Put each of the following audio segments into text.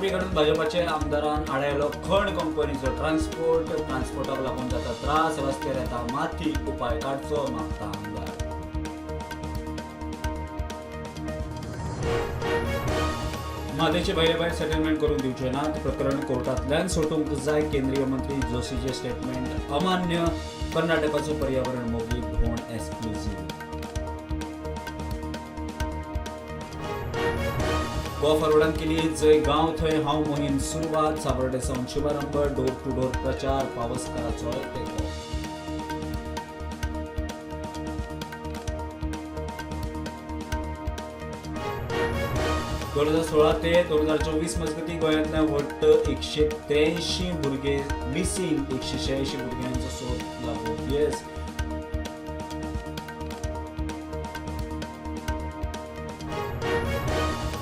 काडून भाजपाचे आमदारान आडायलो खण कंपनीचो ट्रान्सपोर्ट. ट्रान्सपोर्टाक लागून जाता त्रास, रस्त्यार येता माती, उपाय काडचो मागता आमदार. म्हादयचे भायले भायर सेटलमेंट करूंक दिवचे नात, प्रकरण कोर्टांतल्यान सोटूंक जाय. केंद्रीय मंत्री जोशीचे स्टेटमेंट अमान्य. कर्नाटकाचो पर्यावरण मोगी भोवण एक्सक्लुझिव्ह. गोवा फॉरवर्डान केली जंय गांव थंय हांव मोहीम सुरवात. सावर्डे सावन शुभारंभ, डोर टू डोर प्रचार, पावसकाराचोय तेंको. 2016 ते 2024 मजगती गोंयांतल्या वट्ट 183 भुरगे मिसिंग, 186 भुरग्यांचो सोद लागूंक येस.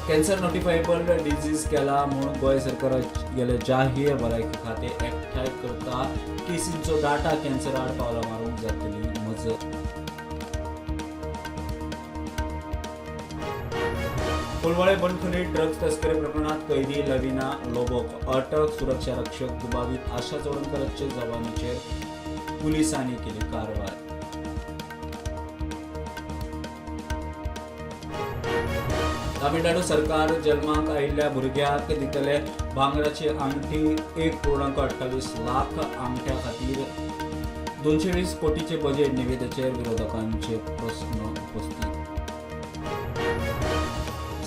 कॅन्सर नोटिफायबल डिजीज केला म्हूण गोंय सरकार गेले जाहीर. भलायकी खातें एकठांय करता केसींचो डाटा, कॅन्सर आड पावलां मारूंक जातली मजत. कोलवाळे बंदखणीत ड्रग्ज तस्करी प्रकरणात कैदी लविना लोबोक अटक. सुरक्षा रक्षक दुबावीत आशा चोडणकराचे जबानीचेर पुलिसांनी केली कारवाय. तामिळनाडू सरकार जल्माक आयिल्ल्या भुरग्याक दितले भांगराची आंगठी. 1.28 लाख आंगठ्या खातीर 220 कोटीचे बजेट. निवेदचेर विरोधकांचे प्रस्न उपस्थित.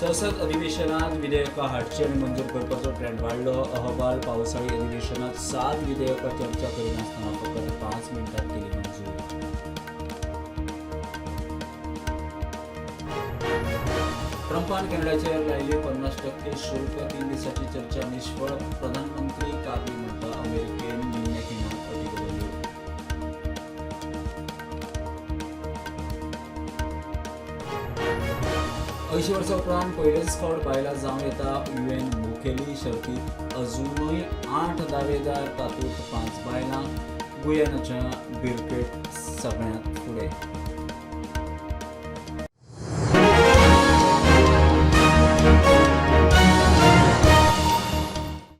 संसद अधिवेशनात विधेयकां हाडची आनी मंजूर करपाचो ट्रेंड वाडलो. अहवाल. पावसाळी अधिवेशनात 7 विधेयकां चर्चा करिनासतना फकत 5 मिनटात केली मंजूर. ट्रंपान कॅनडाचेर लायली 50% शुल्क. 3 दिसांची चर्चा निष्फळ. प्रधानमंत्री कार्नी म्हणटा अमेरिकेन निमण्या खिणाक अटी बदल्ल्यो. 80 वर्सां उपरांत पयलेच फावट बायलां जावं येता युएन मुखेली. शर्तीत अजुनूय 8 दावेदार, तातूंत 5 बायलां. गुयानाच्या बिरकेट सगळ्यांत फुडें.